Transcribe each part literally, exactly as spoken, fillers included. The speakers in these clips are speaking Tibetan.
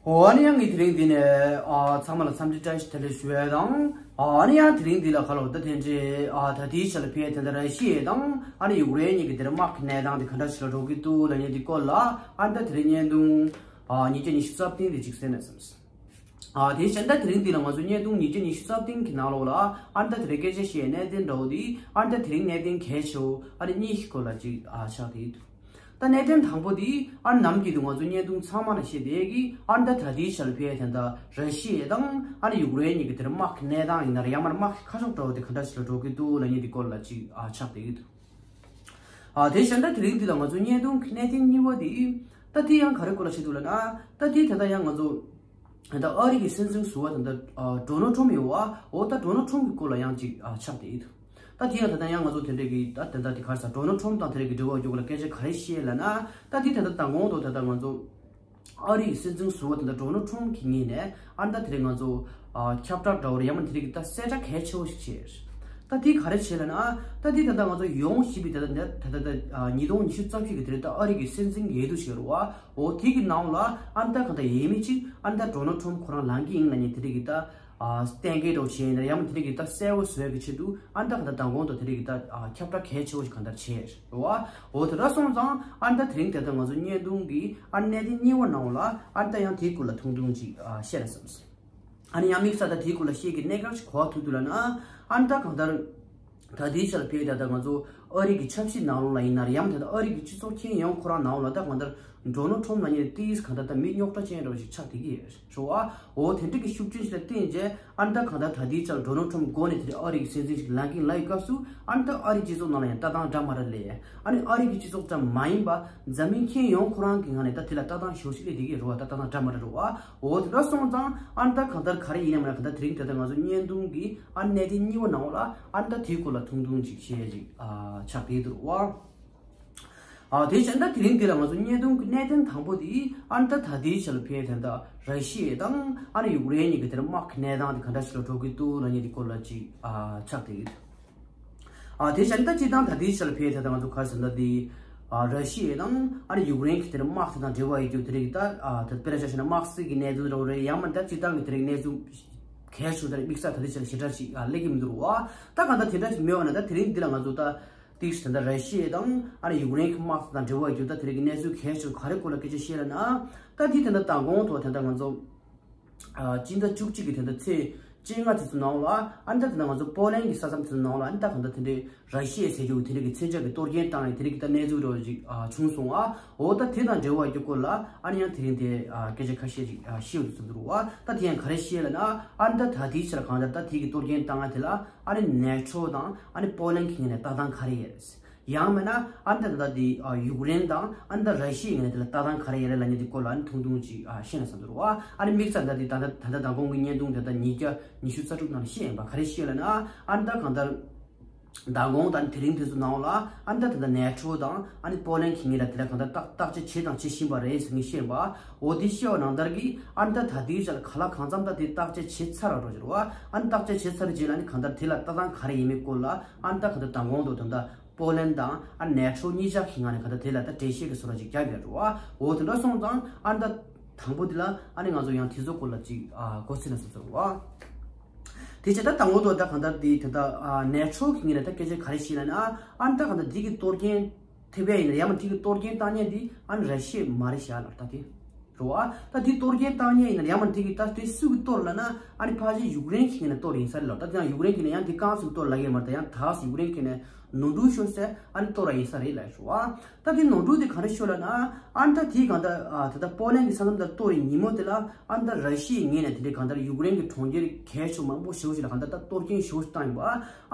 འོ་ཨ་ནི་ཡང་ངས་དེ་རིང་འདི་ནས་ཨ་ཚང་མ་ལ་འཚམས་འདྲི་བཀྲ་ཤིས་བདེ་ལེགས་ཞུ་ཡས་དང་། ཨ་ནི་ཡང་དེ་རིང་འདི་ལ་ཁ་ལོ་ད་དེ་འདྲའི་ཨ་ད་ལྟའི་ཆ་ལ་ཕེ་དེ་འདྲ་ར་ཤི་ཡ་དང་ཨ་ནི་ཡུཀ་རེན་གཉིས་ཀྱི་དེ་ར་དམག་གི་གནས་སྟངས་དེ་ག་འདྲ་ཞིག་ལ་འགྲོ་གི་འདུག་ལབ་མཁན་དེ་སྐོར་ལ་ཨ་ནི་ད་དེ་རིང་བརྙན་ཐུང་ཨ་ཉིས་བརྒྱ་ཉི་ཤུ་རྩ་བདུན་དེ་ཅིག་གསན་ན་བསམས། ཨ་དེ་བཞིན་ད་དེ་རིང་འདི་ལ་ང་ཚོ་བརྙན་ཐུང་ཉིས་བརྒྱ་ཉི་ཤུ་རྩ་བདུན་གྱི་ནང་ལོགས་ལ་ཨ་ནི་ད་དེ་རིང་སྐད་ཆ་བཤད་གནད་དོན་འདྲ་བོ་དེ་ཨ་ནི་ད་དེ་རིང་གནད་དོན་གལ་ཆེ་བོ་ཨ་ནི་གཉིས་ཀྱི་སྐོར་ལ་ཅིག་ཨ་ཆགས་བསྡད་ཡོད། ད་གནད་དོན་དང་པོ་དེ་ཨ་ནི་ནམ་རྒྱུན་དུ་ང་ཚོ་བརྙན་ཐུང་ཚང་མ་ལ་བཤད་བསྡད་ཀྱི་ཨ་ནི་ད་ད་ལྟའི་ཆར་ཕེ་དེ་འདྲ་ར་ཤི་ཡ་དང་ཨ་ནི་ཡུཀ་རེན་གཉིས་ཀྱི་དེར་དམག་གི་གནས་སྟངས་ཡིན་ན་རེད། ཡང་མིན་དམག་གི་ཁ་ཕྱོགས་འདྲ་བོ་དེ་ག་འདྲ་ཞིག་ལ་འགྲོ་གི་འདུག་ལབ་མཁན་དེ་སྐོར་ལ་ཅིག་ཨ་ཆགས་བསྡད་ཀྱི་འདུག་ཨ་དེ་བཞིན་ད་དེ་རིང་འདི་ལ་ང་ཚོ་བརྙན་ཐུང་གི་གནད་དོན་གཉིས་པ་དེ་ད་དེ་ཡང་ག་རེ་སྐོར་ལ་བཤད་འདུག་ལབ་ན། ད་དེ་ད་ལྟ་ཡང་ང་ཚོ་ད་ཨ་རི་གི་སྲིད་འཛིན་ཟུར་པ་ད་ལྟ་ཨ་ཌོ་ནལ་ཊམ་ཡོད་པ། འོ་ད་ཌོ་ནལ་ཊམ་གྱི་སྐོར་ལ་ཡང་ཅིག་ཨ་ཆགས་བསྡད་ཡོད། ད་དེ་ཡང་ད་ལྟ་ཡང་ང་ཚོ་དེ་འདྲ་གི་ད་ད་ལྟ་དེ་ག་རེ་ཟེར། ཌོ་ནལ་ཊམ་དང་དེ་འདྲ་གི་འབྲེལ་བ་ཡོད་པ་ལ་སྐད་ཆ་ག་རེ་བཤད་ལབ་ན། ད་དེ་ད་ལྟ་མདང་དགོང་དུ་ད་ལྟ་ང་ཚོ་ཨ་རི་གི་སྲིད་འཛིན་ཟུར་པ་ད་ལྟ་ཌོ་ནལ་ཊམ་གྱི་ངོས་ནས་ཨ་ནི་ད་དེ་རིང་ང་ཚོ་ཨ་ཁྱབ་བསྒྲགས་འདྲ་བོ་རེད། ཡང་མིན་དེ་རིང་གི་ད་གསལ་བསྒྲགས་གལ་ཆེ་བོ་ཞིག་བྱས། ད་དེ་ག་རེ་བྱས་ལབ་ན། ད་དེ་ད་ལྟ་ང་ཚོ་ཡོང་བཞིན་པའི་ད་ལྟ་ད་ལྟ་ད་ཉིས་སྟོང་ཉི་ཤུ་རྩ་བཞི་གི་དེ་རིང་ད་ཨ་རི་གི་སྲིད་འཛིན་འོས་བསྡུ་ཞིག་རེད་པ། འོ་དེ་གི་ནང་ལ་ཨ་ནི་ད་གང་ལྟར་ཡས་མས་གཅིག་ཨ་ནི་ད་ཌོ་ནལ་ཊམ་ཁོ་རང་ལངས་ཀྱི་ཡིན་ལབ་མཁན་དེ་རིང་གི་ད་ཨ་གཏན་འཁེལ་འདྲ་བོ་བྱས་ཡིན་ན། ཡང་མིན་དེ་རིང་གི་ད་གསལ་བོ་བཟོ་ཡག་གི་ཆེད་དུ་ཨ་ནི་ད་གང་ལྟར་མདང་དགོང་དུ་དེ་རིང་གི་ད་ཨ་ཁྱབ་བསྒྲགས་གལ་ཆེ་བོ་ཞིག་གང་ལྟར་བྱས་རེད་པ། འོ་དེ་འདྲ་སོང་ཙང་ཨ་ནི་ད་དེ་རིང་དེ་ལྟར་ང་ཚོ་བརྙན་ཐུང་གི་ཨ་ནི་གནད་དོན་གཉིས་པ་ནང་ལ་ཨ་ནི་ད་ཡང་དེའི་སྐོར་ལ་ཐུང་ཐུང་ཅིག་ཨ་བཤད་ན་བསམས། ཨ་ནི་ཡང་དམིགས་བསལ་ད་དེའི་སྐོར་ལ་བཤད་ཀྱི་གནད་འགག་ཅིག་ག་པར་ཐུག་འདུག་ལབ་ན། ཨ་ནི་ད་གང་ལྟར་ད་ལྟའི་ཆར་ཕེ་ད་ལྟ་ང་ཚོ་ཨ་རི་གི་ཆབ་སྲིད་ནང་ལོགས་ལ་ཡིན་ན་རེད། ཡང་མིན་ད་ལྟ་ཨ་རི་གི་སྤྱི་ཚོགས་ཁྱོན་ཡོངས་ཁོ་རང་ནང་ལ་ད་གང་ལྟར་ཌོ་ནལ་ཊམ་ལབ་མཁན་ཏིས་གང་ལྟར་ད་མི་རྙོག་དྲ་ཅན་འདྲ་བོ་ཞིག་ཆགས་བསྡད་ཀྱི་ཡོད་རེད་པ། འོ་དེ་འདྲ་གི་ཤུགས་རྐྱེན་ཞིག་ལ་བརྟེན་བྱས་ཨ་ནི་ད་གང་ལྟར་ད་ལྟའི་ཆར་ཌོ་ནལ་ཊམ་མགོ་ནས་དེ་རིང་ཨ་རི་གི་སྲིད་འཛིན་ཞིག་ལངས་ཀྱི་ཡིན་ལབ་པའི་སྐབས་སུ་ཨ་ནི་ད་ཨ་རི་སྤྱི་ཚོགས་ནང་ལ་ཡང་ལྟ་སྟངས་འདྲ་མི་འདྲ་སླེབས། ཨ་ནི་ཨ་རི་གི་སྤྱི་ཚོགས་ཙམ་མ་ཡིན་པ་འཛམ་གླིང་ཁྱོན་ཡོངས་ཁོ་རང་གི་ངོས་ནས་ད་དེ་ལ་ལྟ་སྟངས་ཞེ་པོ་ཞིག་སླེབས་བསྡད་ཀྱི་རེད་པ། ད་ལྟ་སྟངས་འདྲ་མི་འདྲ་རེད་པ། འོ་དེ་འདྲ་སོང་ཙང་ཨ་ནི་ད་གང་ལྟར་ག་རེ་ཡིན་ནའི་མིན་ན་གང་ལྟར་དེ་རིང་དེ་ལྟར་ང་ཚོ་བརྙན་ཐུང་གི་ཨ་ནི་གནད་དོན་གཉིས་པ་ནང་ལ་ཨ་ནི་ད་དེའི་སྐོར་ལ་ཐུང་ཐུང་ཅིག་བཤད་ཡག་ཅིག་ཨ་ཆགས་བསྡད་འདུག་པ། ཨ་དེ་བཞིན་ད་དེ་རིང་འདི་ལ་ང་ཚོ་བརྙན་ཐུང་གི་གནད་དོན་དང་པོ་དེ་ཨ་ནི་ད་ད་ལྟའི་ཆར་ལ་ཕེ་དེ་འདྲ་ར་ཤི་ཡ་དང་ཨ་ནི་ཡུཀ་རེན་གཉིས་ཀྱི་དེར་དམག་གི་གནས་སྟངས་དེ་ག་འདྲ་ཞིག་ལ་འགྲོ་གི་འདུག་ལབ་མཁན་དེ་སྐོར་ལ་ཅིག་ཨ་ཆགས་བསྡད་ཡོད། ཨ་དེ་བཞིན་ད་སྤྱིར་བཏང་ད་ལྟའི་ཆར་ལ་ཕེ་དེ་འདྲ་ང་ཚོ་ག་རེ་ཟེར་ན་དེ་ཨ་ར་ཤི་ཡ་དང་ཨ་ནི་ཡུཀ་རེན་གྱི་དེར་དམག་དེ་དང་འབྲེལ་བ་ཡོད་རྒྱུ་དེ་རིང་གི་ད་ཨ་ད་དཔེར་ན་ཆ་བཞག་ན་དམག་སྲིད་ཀྱི་གནས་ཚུལ་འདྲ་བོ་རེད། ཡང་མིན་ད་སྤྱིར་བཏང་གི་དེ་རིང་གནས་ཚུལ་གལ་ཆེ་བོ་དེ་རིང་དམིགས་བསལ་ད་ལྟའི་ཆར་ཞེ་དྲག་ཅིག་ཨ་སླེབས་ཀྱི་མི་འདུག་པ། ད་གང་ལྟར་དེ་འདྲ་ཞིག་མེད་པ་ན་ད་དེ་རིང་འདི་ལ་ང་ཚོ་ད། ཏིས་ད་ལྟ་ར་ཤི་ཡ་དང་ཨ་ནི་ཡུཀ་རེན་གྱི་དམག་དང་འབྲེལ་བ་ཡོད་རྒྱུ་ད་དེ་རིང་གི་གནས་ཚུལ་གལ་ཆེ་ག་རེ་སྐོར་ལ་སྐད་ཆ་བཤད་ལབ་ན། ད་དེ་ད་ལྟ་མདང་དགོང་དུ་ད་ལྟ་ང་ཚོ་ཨ་སྤྱི་ཟླ་བཅུ་གཅིག་གི་ད་ལྟ་ཚེས་བཅོ་ལྔ་དེ་ཚོ་ནང་ལ་ཨ་ནི་ད་ད་ལྟ་ང་ཚོ་པོ་ལན་གྱི་ས་མཚམས་དེ་ཚོ་ནང་ལ་ཨ་ནི་ད་གང་ལྟར་དེ་འདྲའི་ར་ཤི་ཡ་ཟེར་རྒྱུ་དེ་རིང་གི་མཚོན་ཆ་གི་གཏོར་སྐྱོན་བཏང་ཡ་དེ་རིང་གི་ད་གནས་ཚུལ་འདྲ་བོ་ཞིག་ཨ་བྱུང་སོང་ཨ། འོ་ད་དེ་དང་འབྲེལ་བ་ཡོད་རྒྱུ་སྐོར་ལ་ཨ་ནི་ཡང་དེ་རིང་དེ་ཨ་སྐད་ཆ་ཁ་ཤས་ཤིག་ཨ་བཤད་འདུག་ཟེར་འདུག་པ། ད་དེ་ཡང་ག་རེ་བཤད་ལབ་ན། ཨ་ནི་ད་ད་ལྟའི་ཆར་གང་ལྟར་ད་དེ་གི་གཏོར་སྐྱོན་བཏང་ཡ་དེ་ལ་ཨ་ནི་ནེ་ཊོ་དང་ཨ་ནི་པོ་ལན་གྱི་ངོས་ནས་ལྟ་སྟངས་ག་རེ་ཡོད། ཡང་མིན་ན་ཨ་ནི་ད་ལྟ་དེ་ཨ་ཡུཀ་རེན་དང་ཨ་ནི་ད་ར་ཤི་ཡའི་ངོས་ནས་དེ་ལ་ལྟ་སྟངས་ག་རེ་ཡོད་རེད་ལབ་མཁན་དེ་སྐོར་ལ་ཨ་ནི་ཐུང་ཐུང་ཅིག་ཨ་བཤད་ན་བསམ་འདུག་པ། ཨ་ནི་དམིགས་བསལ་ད་དེ་ད་ལྟ་ད་ལྟ་མདང་དགོང་གི་བརྙན་ཐུང་དེ་ད་ཉིས་བརྒྱ་ཉི་ཤུ་རྩ་དྲུག་ནང་ལ་བཤད་ཡིན་པ། ག་རེ་བཤད་ལབ་ན། ཨ་ནི་ད་གང་ལྟར་མདང་དགོང་དང་དེ་རིང་དེ་ཚོ་ནང་ལ་ཨ་ནི་ད་ད་ལྟ་ནེ་ཊོ་དང་ཨ་ནི་པོ་ལན་གྱི་ངོས་ལ་དེ་ལ་གང་ལྟར་བརྟག་བརྟག་དཔྱད་བྱས་དང་བྱེད་བཞིན་པ་རེད་ཟེར་ངས་བཤད་པ། འོ་དེ་བཤད་པ་ནང་ལྟར་གྱི་ཨ་ནི་ད་ད་ལྟའི་ཆར་ག་ལ་གང་འཚམ་ད་དེ་བརྟག་དཔྱད་བྱས་ཚར་བ་འགྲོ་གི་རེད་པ། ཨ་ནི་བརྟག་དཔྱད་བྱས་ཚར་རྗེས་ལ་ཨ་ནི་གང་ལྟར་དེ་ལ་ལྟ་སྟངས་ག་རེ་ཡིན་མིན་སྐོར་ལ་ཨ་ནི་ད་གང་ལྟར་མདང་དགོང་དུ་ད་ལྟ་པོ་ལན་དང་ཨ་ནེ་ཊོ་གཉིས་ཆ་གི་ངང་ནས་གང་ལྟར་དེ་ལ་ད་འགྲེལ་བཤད་ཀྱི་བཟོ་འདྲ་ཅིག་རྒྱག་གི་རེད་པ། འོ་དེ་འདྲ་སོང་ཙང་ཨ་ནི་ད་དང་པོ་དེ་ལ་ཨ་ནི་ང་ཚོ་ཡང་དེ་ཚོ་སྐོར་ལ་ཅིག་ཨ་མགོ་ཚོད་ན་བསམ་ཚོར་བ། དེ་བྱས་ད་དང་པོ་དེ་ད་གང་ལྟར་དེ་དེ་ད་ཨ་ནེ་ཊོ་གི་ངོས་ནས་ད་སྐད་ཆ་ག་རེ་བཤད་ལབ་ན། ཨ་ནི་ད་གང་ལྟར་དེ་གི་གཏོར་སྐྱོན་ཐེབས་ཡ་ཡིན་ན་ཡང་མིན་དེ་གི་གཏོར་སྐྱོན་བཏང་མཁན་དེ་ཨ་ནི་ར་ཤི་ཡ་མ་རེད་ཤག་ལབ་ད་དེ། རེད་པ། ད་དེ་གཏོར་སྐྱོན་བཏང་མཁན་ཡིན་ན་ཡང་མིན་དེ་གི་ད་དེ་སུ་གིས་གཏོར་ལབ་ན། ཨ་ནི་ཕལ་ཆེར་ཡུཀ་རེན་གྱི་ངོས་ནས་གཏོར་ཡིན་ས་རེད་ལབ། ད་དེ་ཡང་ཡུཀ་རེན་གྱི་ངོས་ནས་ཡང་དེ་རྐང་བཙུགས་གཏོར་ལབ་ཡོད་མ་རེད། ད་ཡང་ད་གཟོད་ཡུཀ་རེན་གྱི་ངོས་ནས་ནོར་འཁྲུལ་ཤོར་ཟེར་ཨ་ནི་གཏོར་བ་ཡིན་ས་རེད་ལབ་ཞུ་བ། ད་དེ་ནོར་འཁྲུལ་དེ་ག་རེ་ཤོར་ལབ་ན། ཨ་ནི་ད་དེ་གང་ལྟར་ཨ་ད་ལྟ་པོ་ལན་གྱི་ས་མཚམས་དེར་གཏོར་བའི་ཉིན་མོ་དེ་ལ་ཨ་ནི་ད་ར་ཤི་ཡའི་ངོས་ནས་དེ་འདྲའི་གང་ལྟར་ཡུཀ་རེན་གྱི་གྲོང་ཁྱེར་གལ་ཆེ་མང་པོ་ཞེ་པོ་ཞིག་ལ་གང་ལྟར་ད་གཏོར་སྐྱོན་ཞེ་པོ་ཞིག་བཏང་ཡོད་པ།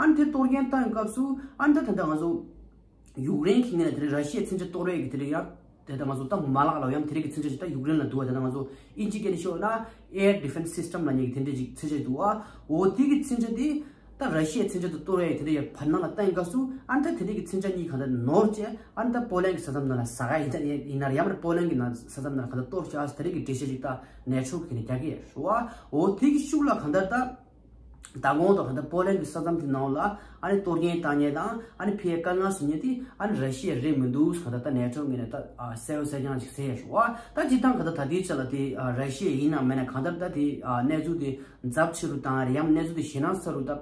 ཨ་ནི་དེ་གཏོར་སྐྱོན་བཏང་བའི་སྐབས་སུ་ཨ་ནི་ད་ད་ལྟ་ང་ཚོ་ཡུཀ་རེན་གྱི་ངོས་ནས་དེ་རིང་ར་ཤི་ཡའི་མཚོན་ཆ་གཏོར་ཡས་ཀྱི་དེ་རིང་ཡང་དེ་ལྟར་ང་ཚོ་ད་མ་ལག་ལ་ཡང་དེ་རིང་གི་མཚོན་ཆ་ཞིག་ད་ཡུཀ་རེན་ལ་འདུག་པ། དེ་ལྟར་ང་ཚོ་ཨིན་ཇི་སྐད་ནས་ཤོད་ན་air defense system ལབ་མཁན་གྱི་དེ་འདྲ་ཅིག་མཚོན་ཆ་ཞིག་འདུག་པ། འོ་དེ་གི་མཚོན་ཆ་དེ་ད་ར་ཤི་ཡའི་མཚོན་ཆ་དེ་གཏོར་ཡས་དེ་འདྲ་ཡ་བར་སྣང་ལ་བཏང་བའི་སྐབས་སུ་ཨ་ནི་ད་དེ་འདྲ་གི་མཚོན་ཆ་གཉིས་གང་ལྟར་ནོར་བྱས་ཨ་ནི་ད་པོ་ལན་གྱི་ས་མཚམས་ནང་ལ་ཟ་ག་ཡིན་ད་ཡིན་ན་ཡང་མིན་པོ་ལན་གྱི་ནང་ས་མཚམས་ནང་ལ་གང་ལྟར་གཏོར་བྱས་ཨ་དེ་འདྲ་གི་འགྲེལ་བཤད་ཅིག་ད་ནེ་ཊོ་གི་ངོས་ནས་རྒྱག་གི་ཡོད་ཞུ་བ། འོ་དེ་གི་ཤུགས་ལ་གང་ལྟར་ད། མདང་དགོང་དང་གང་ལྟར་པོ་ལན་གྱི་ས་མཚམས་དེ་ནང་ལ་ཨ་ནི་གཏོར་སྐྱོན་བཏང་མཁན་དང་ཨ་ནི་ཕར་དཀའ་ངལ་བཟོ་མཁན་དེ་ཨ་ནི་ར་ཤི་ཡ་རེད་མི་འདུག་གང་ལྟར་ད་ནེ་ཊོ་ངོས་ནས་ད་གསལ་པོ་གསལ་རྐྱང་ཅིག་ཟེར་ཡ་རེད་བ། ད་སྤྱིར་བཏང་གང་ལྟར་ད་ལྟའི་ཆ་ལ་དེ་ར་ཤི་ཡ་ཡིན་ནམ་མིན་ན་གང་ལྟར་ད་དེ་གནས་ཚུལ་དེ་ཚབས་ཆེ་རུ་བཏང་ཡ་རེད། ཡང་གནས་ཚུལ་དེ་ཞེད་སྣང་ཚ་རུ་ད་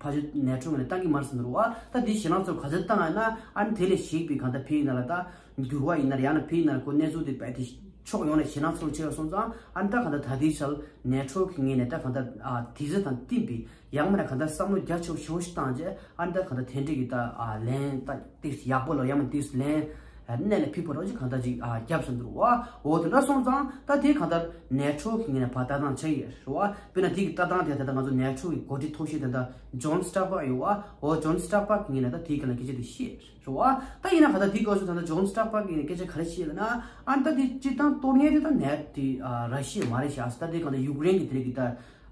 ཕལ་ཆེར་ནེ་ཊོ་ངོས་ནས་བཏང་གི་མ་རེད་བསམ་འདུག་བ། ད་དེ་ཞེད་སྣང་ཚ་རུ་ག་ཚོད་བཏང་ཡ་ན་ཨ་ནི་དེ་ལས་ཞིག་པའི་གང་ལྟར་ཕར་ཡིན་ན་ལ་ད་འགྱུར་བ་ཡིན་ན་རེད། ཡང་ན་ཕར་ཡིན་ན་ཁོ་གནས་ཚུལ་དེ་རྦད་དེ་ཕྱོགས་ཡོངས་ནས་ཞེད་སྣང་ཚ་རུ་ཆེ་བ་སོང་ཙང་ཨ་ནི་ད་གང་ལྟར་ད་ལྟའི་ཆར་ནེ་ཊོ་གི་ངོས་ནས་ད་གང་ལྟར་ཨ་དེ་ཚོ་དང་བསྟུན་པའི་ཡང་མིན་ན་གང་ལྟར་བསམ་བློ་རྒྱ་ཆེ་བོ་ཞེ་པོ་ཞིག་བཏང་རྗེས་ཨ་ནི་ད་གང་ལྟར་དེ་འདྲས་ཀྱི་ད་ཨ་ལན་ད་ཏིག་ཡག་པོ་ལ་ཡང་མིན་ཏིག་ལན་གནད་ལ་ཕིགས་པོ་རོགས་ཅིག་གང་ལྟར་ཅིག་ཨ་རྒྱབ་བཞིན་འདུག་བ། འོ་དེ་འདྲ་སོང་ཙང་ད་དེ་གང་ལྟར་ནེ་ཊོ་གི་ངོས་ནས་ཕར་ལྟ་སྟངས་ཆགས་ཡོད་རེད་བ། དཔེར་ན་དེ་གི་ལྟ་སྟངས་དེ་ད་ལྟ་ང་ཚོ་ནེ་ཊོ་གི་འགོ་ཁྲིད་མཐོ་ཤོས་དེ་ད་ཇོན་སི་ཊོལ་ཊེན་བྷརག་ཡོད་བ། འོ་ཇོན་སི་ཊོལ་ཊེན་བྷརག་གི་ངོས་ནས་ད་དེའི་སྒང་ལ་སྐད་ཆ་དེ་བཤད་རེད་བ། ད་ཡིན་ན་ག་ད་དེའི་སྐབས་སུ་ད་ལྟ་ཇོན་སི་ཊོལ་ཊེན་བྷརག་གི་ངོས་ནས་སྐད་ཆ་ག་རེ་བཤད་ལབ་ན་ཨ་ནི་ད་དེ་སྤྱིར་བཏང་གཏོར་མཁན་དེ་ད་ནེ་དེ་ར་ཤི་ཡ་མ་རེད་ཤག་ད་དེ་གང་ལྟར་ཡུཀ་རེན་གི་དེ་རིགས་གི་ད་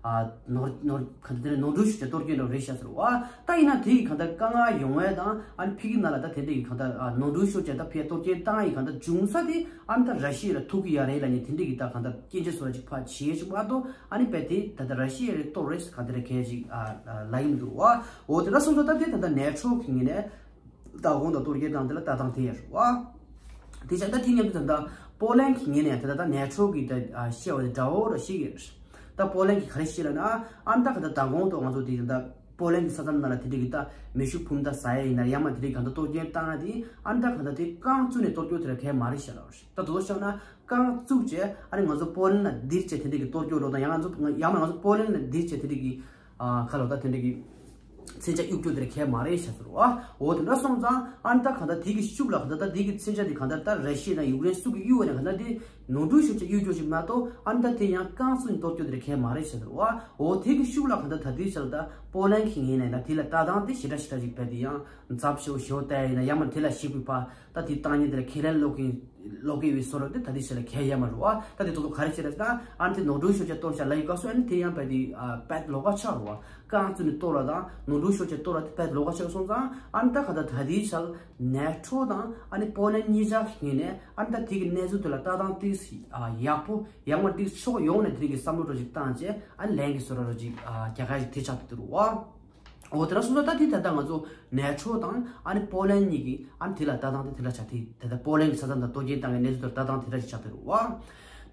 ནོར་ནོར་ག་ད་དེ་ནོར་འཁྲུལ་ཤོར་བྱས་གཏོར་སྐྱོན་འདྲ་རེད་ཤག་ཟེར་བ། ད་ཡིན་ན་དེ་ཡི་གང་ལྟར་དཀའ་ངལ་ཡོང་བ་དང་ཨ་ནི་ཕ་གི་ནང་ལ་ད་དེ་འདྲ་ཡི་གང་ལྟར་ནོར་འཁྲུལ་ཤོར་བྱས་ད་ཕར་གཏོར་སྐྱོན་བཏང་ཡི་གང་ལྟར་འབྱུང་ས་དེ་ཨ་ནི་ད་ར་ཤི་ཡ་ལ་ཐུག་གི་ཡོད་རེད་ལབ་ནས་དེ་འདྲ་གི་ད་གང་ལྟར་སྐྱོན་བརྗོད་སོགས་ཅིག་ཕར་བྱེད་ཅིག་མ་གཏོགས་ཨ་ནི་རྦད་དེ་ད་ལྟ་ར་ཤི་ཡ་རེད་གཏོར་རེད་གང་ལྟར་གལ་ཅིག་ལབ་ཀྱི་མི་འདུག་བ། འོ་དེ་འདྲ་སོང་ཙང་ད་དེ་ད་ལྟ་ནེ་ཊོ་གི་ངོས་ནས་ད་གོང་དུ་གཏོར་སྐྱོན་བཏང་དེ་ལ་ལྟ་སྟངས་དེ་ཡོད་རེད་བ། དེ་བྱས་ད་དེ་མཉམ་དུ་ད་ལྟ་པོ་ལན་གྱི་ངོས་ནས་ད་ལྟ་ད་ནེ་ཊོ་གི་ད་བཤད་པ་དེ་འདྲ་བོ་ར་ཞིག་ཡོད་རེད། ད་པོ་ལན་གྱི་ག་རེ་བཤད་ལབ་ན་ཨ་ནི་ད་ག་ད་ད་གོང་དུ་ང་ཚོ་དེ་ད་པོ་ལན་གྱི་ས་མཚམས་ནང་ལ་དེ་འདྲ་གི་ད་མེ་ཤུགས་འཕུར་མདའ་ཟ་ཡ་ཡིན་ན་ཡང་མ་དེ་འདྲ་གི་གང་ལྟར་གཏོར་སྐྱོན་བཏང་ཡ་དེ་ཨ་ནི་ད་ག་ད་དེ་རྐང་བཙུགས་ནས་གཏོར་སྐྱོན་དེ་འདྲ་གང་ཡང་མ་རེད་ཤག་ལབ་རེད། ད་དེ་ཚོ་བཤད་ན་རྐང་བཙུགས་བྱས་ཨ་ནི་ང་ཚོ་པོ་ལན་ལ་ལྡིར་བྱས་དེ་འདྲ་གི་གཏོར་སྐྱོན་རོགས་དང་ཡང་ང་ཚོ་ཡང་མ་ང་ཚོ་པོ་ལན་ལ་ལྡིར་བྱས་དེ་འདྲ་གི་ཨ་ཁ་ལོ་ད་དེ་འདྲ་གི་མཚོན་ཆ་གཡུག་རྒྱུ་དེ་འདྲ་གང་ཡང་མ་རེད་ཤག་ཟེར་བ། འོ་དེ་འདྲ་སོང་ཙང་ཨ་ནི་ད་གང་ལྟར་དེ་གི་ཤུགས་ལ་གང་ལྟར་ད་དེ་གི་མཚོན་ཆ་དེ་གང་ལྟར་ད་ར་ཤི་ཡ་དང་ཡུཀ་རེན་སུ་གི་གཡུག་པ་ནས་གང་ལྟར་དེ་ནོར་འཁྲུལ་ཤོར་བྱས་གཡུག་རྒྱུ་ཞིག་མ་གཏོགས་ཨ་ནི་ད་དེ་ཡང་རྐང་བཙུགས་ནས་གཏོར་རྒྱུ་དེ་འདྲ་གང་ཡང་མ་རེད་ཤག་ཟེར་བ། འོ་དེ་གི་ཤུགས་ལ་གང་ལྟར་ད་དེའི་ཆ་ལ་ད་པོ་ལན་གྱི་ངོས་ནས་ད་དེ་ལ་ལྟ་སྟངས་དེ་ཞེ་དྲག་ཞེ་དྲག་ཅིག་རྦད་དེ་ཡང་ཚབས་ཆེ་བོ་ཞེ་པོ་ལྟ་ཡ་ཡིན་ན་ཡང་མ་དེ་ལ་ཞིག་པའི་ཕར་ད་དེ་བཏང་ཉེན་དེ་ལ་ཁས་ལེན་སློག་གི་སློག་གི་ཡོད་བཟོ་འདྲ་དེ་ད་དེ་ཞིག་ལ་གང་ཡང་ཡོད་མ་རེད་བ། ད་དེ་ཐོག་ཏུ་ག་རེ་བྱེད་རེད་ཟེར་ན་ཨ་ནི་དེ་ནོར་འཁྲུལ་ཤོར་བྱས་གཏོར་བཞག་ལབ་ཡི་ག་སོ་ཨ་ནི་དེ་ཡང་རྦད་དེ་རྦད་ལོགས་ཀ་ཆགས་རེད་བ། རྐང་བཙུགས་ནས་གཏོར་བ་དང་ནོར་འཁྲུལ་ཤོར་བྱས་གཏོར་བ་དེ་རྦད་ལོགས་ཀ་ཆགས་སོང་ཙང་ཨ་ནི་ད་ག་ད་ད་དེའི་ཆ་ལ་ནེ་ཊོ་དང་ཨ་ནི་པོ་ལན་གཉིས་ཆ་གི་ངོས་ནས་ཨ་ནི་ད་དེ་གི་གནས་ཚུལ་དེ་ལ་ལྟ་སྟངས་ཏིག་ཡག་པོ་ཡང་མ་ཏིག་ཕྱོགས་ཡོངས་ནས་དེ་རིགས་ཀྱི་བསམ་བློ་འདྲ་ཅིག་བཏང་བྱས་ཨ་ནི་ལན་གྱི་བཟོ་འདྲ་ཅིག་རྒྱག་ག་ཞིག་དེ་ཆགས་ཐུབ་འདུག་བ། འོ་དེ་འདྲ་སོང་ཙང་ད་དེ་ད་ལྟ་ང་ཚོ་ནེ་ཊོ་དང་ཨ་ནི་པོ་ལན་གཉིས་ཀྱི་ཨ་ནི་དེ་ལ་ལྟ་སྟངས་དེ་དེ་འདྲ་ཆགས་ཐུབ། ད་ལྟ་པོ་ལན་གྱི་ས་མཚམས་དང་གཏོར་སྐྱོན་བཏང་བའི་གནས་ཚུལ་དེར་ལྟ་སྟངས་དེ་འདྲ་ཞིག་ཆགས་ཐུབ་རེད་བ།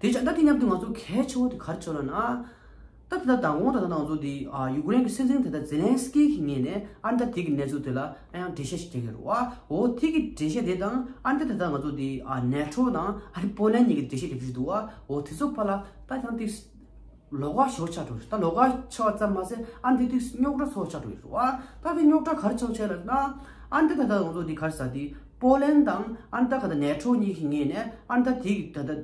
དེ་བྱས་ད་དེ་མཉམ་དུ་ང་ཚོ་གལ་ཆེ་བོ་དེ་ག་རེ་ཆགས་ལབ་ན། ད་དེ་ད་མདང་དགོང་ད་ལྟ་ང་ཚོ་དེ་ཡུཀ་རེན་གྱི་སྲིད་འཛིན་དེ་ད་ཛེ་ལན་སི་ཀི་གི་ངོས་ནས་ཨ་ནི་ད་དེ་གི་གནས་ཚུལ་དེ་ལ་ཨ་ཡང་འགྲེལ་བཤད་ཞིག་རྒྱག་གི་རེད་བ། འོ་དེ་གི་འགྲེལ་བཤད་དེ་དང་ཨ་ནི་ད་ད་ལྟ་ང་ཚོ་དེ་ནེ་ཊོ་དང་ཨ་ནི་པོ་ལན་གཉིས་ཀྱི་འགྲེལ་བཤད་རྒྱབ་ཀྱི་འདུག་བ། འོ་དེ་ཚོ་བར་ལ་ད་ཡང་དེ། ལོགས་ཀ་ཞེ་པོ་ཆགས་འགྲོ། ད་ལོགས་ཀ་ཆགས་པ་ཙམ་མ་ཟད་ཨ་ནི་དེ་དུས་རྙོག་དྲ་ཚ་བོ་ཆགས་འགྲོ་ཡོད་རེད་བ། ད་དེ་རྙོག་དྲ་ག་རེ་ཆགས་བྱས་ལབ་ན་ཨ་ནི་དེ་ད་ལྟ་ང་ཚོ་དེ་ག་རེ་ཟེར་དེ་པོ་ལན་དང་ཨ་ནི་ད་ག་ད་ནེ་ཊོ་གཉིས་ཀྱི་ངོས་ནས་ཨ་ནི་ད་དེ་ད་ལྟ་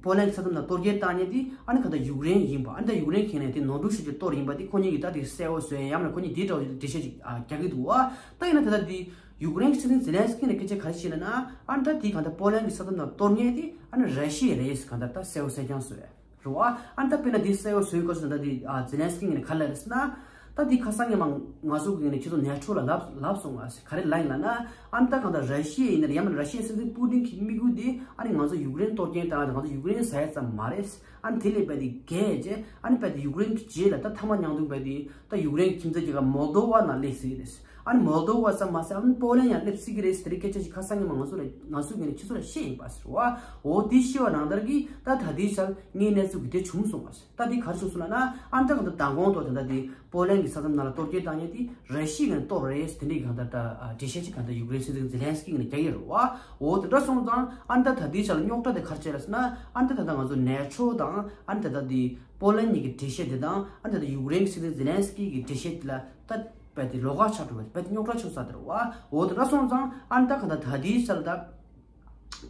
པོ་ལན་གྱི་ས་མཚམས་ནང་གཏོར་སྐྱོན་བཏང་མཁན་དེ་ཨ་ནི་ག་ད་ཡུཀ་རེན་ཡིན་པ། ཨ་ནི་ད་ཡུཀ་རེན་གྱི་ངོས་ནས་དེ་ནོར་འཁྲུལ་ཤོར་གྱི་གཏོར་ཡིན་པ་དེ་ཁོ་གཉིས་ཀྱིས་ད་དེ་གསལ་པོ་བཟོས་ཡ་ཡང་ན་ཁོ་གཉིས་དེ་འདྲ་བའི་འགྲེལ་བཤད་ཅིག་རྒྱག་གི་འདུག་བ། ད་ཡིན་ན་ད་ལྟ་དེ་ཡུཀ་རེན་གྱི་སྲིད་འཛིན་ཛེ་ལན་སི་ཀི་ནས་སྐད་ཆ་ག་རེ་བཤད་ལབ་ན་ཨ་ནི་ད་དེ་ག་ད་པོ་ལན་གྱི་ས་མཚམས་ནང་གཏོར་མཁན་དེ་ཨ་ནི་ར་ཤི་ཡ་རེད་ག་ད་ད་གསལ་པོ་གསལ་རྐྱང་བཟོས། རེད་བ། ཨ་ནི་ད་དཔེར་ན་འདི་གསལ་པོ་བཟོས་སྐབས་སུ་ད་འདི་ཨ་ཛེ་ལན་སི་ཀི་ངོས་ནས་ག་རེ་ལབ་རེད་ཟེར་ན། ད་འདི་ཁ་སང་ཉི་མ་ང་ཚོ་གི་ངོས་ནས་ཁྱེད་ཚོ་ནེ་ཊོ་ལ་ལབ་ལབ་སོང་བ་ཟེར། ག་རེ་ལབ་ཡིན་ལབ་ན། ཨ་ནི་ད་གང་ལྟར་ར་ཤི་ཡ་ཡིན་ན་ཡང་མིན་ར་ཤི་ཡའི་སྲིད་འཛིན་པུ་ཏིན་གྱི་དམིགས་ཡུལ་འདི་ཨ་ནི་ང་ཚོ་ཡུཀ་རེན་གཏོར་སྐྱོན་བཏང་ཡ་དང་ང་ཚོ་ཡུཀ་རེན་ཟ་ཡ་ཙམ་མ་རེད། ཨ་ནི་དེ་ལས་རྦད་དེ་རྒྱས་རྗེས་ཨ་ནི་རྦད་དེ་ཡུཀ་རེན་གྱི་རྗེས་ལ་ད་ཐ་མ་མཉམ་དུ་རྦད་དེ་ད་ཡུཀ་རེན་གྱི་ཁྱིམ་མཚེས་རྒྱལ་ཁབ་མོལ་དོ་ཝ་ནང་སླེབས་སྲིད་རེད། ཨ་ནི་མོལ་དོ་ཝ་ཙམ་མ་ཟད་ཨ་ནི་པོ་ལན་ཡང་སླེབས་སྲིད་ཀྱི་རེད་ཟེར་དེ་སྐད་ཆ་ཞིག་ཁ་སང་ཉི་མ་ང་ཚོ་ལ་ང་ཚོའི་ངོས་ནས་ཁྱེད་ཚོ་ལ་བཤད་ཡིན་པ་ཟེར་བ། འོ་དེ་བཤད་པ་ནང་ལྟར་གྱིས་ད་ད་ལྟའི་ཆར་ངའི་གནས་ཚུལ་གྱི་དེ་བྱུང་སོང་བ་ཟེར། ད་དེ་ག་རེ་བྱུང་སོང་ལབ་ན་ཨ་ནི་ད་གང་ལྟར་མདང་དགོང་ཐོག་ད་ལྟ་དེ་པོ་ལན་གྱི་ས་མཚམས་ནང་ལ་གཏོར་སྐྱོན་བཏང་མཁན་དེ་ར་ཤི་ཡའི་ངོས་ནས་གཏོར་རེད་ཟེར་དེ་འདྲའི་གང་ལྟར་ད་འགྲེལ་བཤད་ཅིག་གང་ལྟར་ཡུཀ་རེན་སྲིད་འཛིན་ཛེ་ལན་སི་ཀི་ངོས་ནས་རྒྱག་ཡོད་རེད་བ། འོ་དེ་འདྲ་སོང་ཙང་ཨ་ནི་ད་ད་ལྟའི་ཆར་རྙོག་དྲ་དེ་ག་རེ་བྱས་ལབ་ཟེར་ན་ཨ་ནི་ད་ད་ལྟ་ང་ཚོ་ནེ་ཊོ་དང་ཨ་ནི་ད་ལྟ་དེ་པོ་ལན་གཉིས་ཀྱི་འགྲེལ་བཤད་དེ་དང་ཨ་ནི་ད་ལྟ་ཡུཀ་རེན་གྱི་སྲིད་འཛིན་ཛེ་ལན་སི་ཀི་གི་འགྲེལ་བཤད་དེ་ལ་ད་རྦད་དེ་ལོགས་ཀ་ཆགས་འགྲོ་བས་རྦད་དེ་རྙོག་དྲ་ཆགས་ཚར་དེ་རེད་བ། འོ་དེ་འདྲ་སོང་ཙང་ཨ་ནི་ད་གང་ལྟར་ད་ལྟའི་ཆར་ད་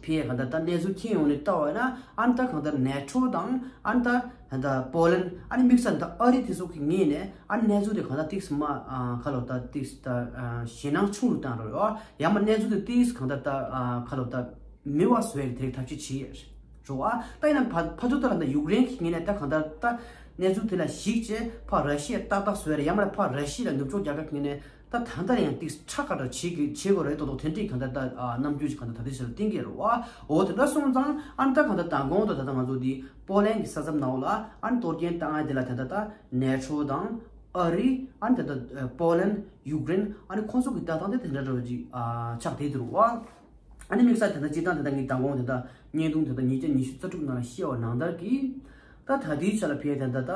ཕར་གང་ལྟར་ད་གནས་ཚུལ་མཁྱེན་ཡོང་ནས་ལྟ་བ་ན་ཨ་ནི་ད་གང་ལྟར་ནེ་ཊོ་དང་ཨ་ནི་ད་གང་ལྟར་པོ་ལན་ཨ་ནི་དམིགས་བསལ་ད་ཨ་རི་དེ་ཚོ་གི་ངོས་ནས་ཨ་ནི་གནས་ཚུལ་དེ་གང་ལྟར་ཏིག་སི་མ་ཁ་ལོ་ད་ཏིག་སི་ད་ཞེད་སྣང་ཆུང་རུ་བཏང་རོགས་ཡོད། ཡང་མ་གནས་ཚུལ་དེ་ཏིག་སི་གང་ལྟར་ད་ཁ་ལོ་ད་མི་བ་བཟོ་ཡག་དེ་རིགས་ཐབས་ཤེས་བྱེད་ཡོད་རེད་བ། ད་ཡིན་ན་ཕ་ཕ་ཚོ་ད་ལ་ད་ཡུཀ་རེན་གྱི་ངོས་ནས་ད་གང་ལྟར་ད་གནས་ཚུལ་དེ་ལ་གཞིགས་བྱས་ཕར་ར་ཤི་ཡ་ཏག་ཏག་བཟོ་ཡག་རེད། ཡང་མ་ཕར་ར་ཤི་ཡ་ལ་ནུབ་ཕྱོགས་རྒྱལ་ཁབ་ངོས་ནས་ད་ད་ལྟ་ཡང་ཏིག་ཁྲ་ཁ་འདྲ་བྱེད་དགོས་བྱེད་དགོས་རེད་དོ་དོ་དེ་འདྲའི་གང་ལྟར་ད་རྣམ་འགྱུར་ཞིག་གང་ལྟར་ད་ལྟའི་ཆར་བསྟན་གྱི་རེད་བ། འོ་དེ་འདྲ་སོང་ཙང་ཨ་ནི་ད་གང་ལྟར་མདང་དགོང་དུ་ད་ལྟ་ང་ཚོ་འདི་པོ་ལན་གྱི་ས་མཚམས་ནང་ལ་ཨ་ནི་གཏོར་སྐྱོན་བཏང་ཡ་དེ་ལ་ད་ལྟ་ད་ནེ་ཊོ་དང་ ཨ་རི། ཨ་ནི་ད་ལྟ་པོ་ལན། ཡུཀ་རེན། ཨ་ནི་ཁོང་ཚོ་གི་ལྟ་སྟངས་དེ་དེ་འདྲ་འདྲ་བོ་ཅིག་ཨ་ཆགས་བསྡད་འདུག་བ། ཨ་ནི་དམིགས་བསལ་དེ་འདྲ་སྤྱིར་བཏང་དེ་འདྲ་ངས་མདང་དགོང་དེ་འདྲ་བརྙན་ཐུང་དེ་འདྲ་ཉིས་བརྒྱ་ཉི་ཤུ་རྩ་དྲུག་ནང་ལ་བཤད་པ་ནང་ལྟར་གྱི། ད་ད་ལྟའི་ཆ་ལ་ཕེ་དེ་འདྲ་ད་